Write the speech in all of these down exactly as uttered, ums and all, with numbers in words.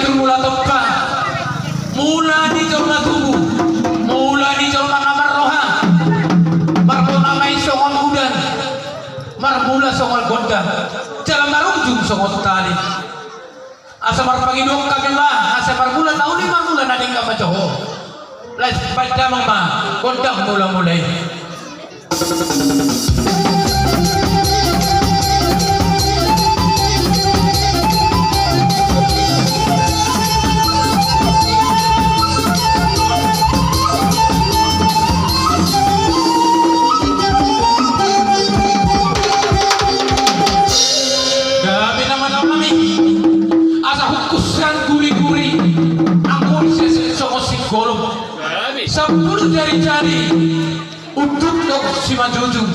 Mula tompa, mula ni jolma tubu, mula ni jolma na marroha, marbona ma i songon udan, marmula songon gondang, jala marujung songon tali. Asa marpangidoan hami ma, asa marmula na uli, marmula na denggan ma jo ho. Laos baen damang ma gondang mula-mula i. Gabe nama-nama nami. Asa hukus sian guri-guri, anggo ise songon singgolom. Sampulu jari-jari, unduk dohot simanjujung.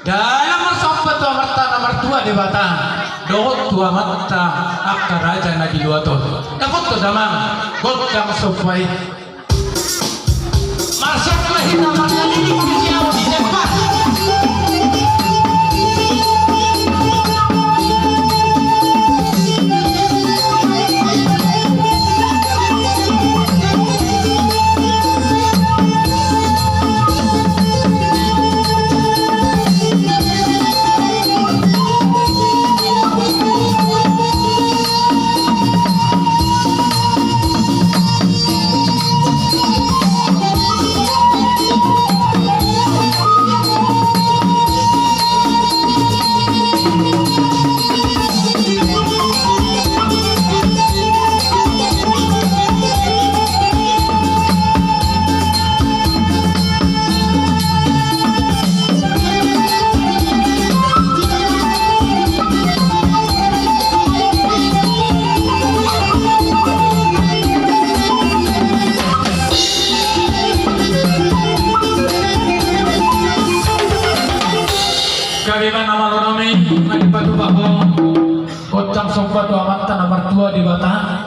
Dalan marsomba tu Amanta na martua Debata dohot tu amanta angka raja na di luat on. Dapothon damang gondang somba i. Marsomba hita marnalili di siau di depan. Gabe ma na malo nami, na dipatupa ho gondang somba tu Amanta na martua Debata.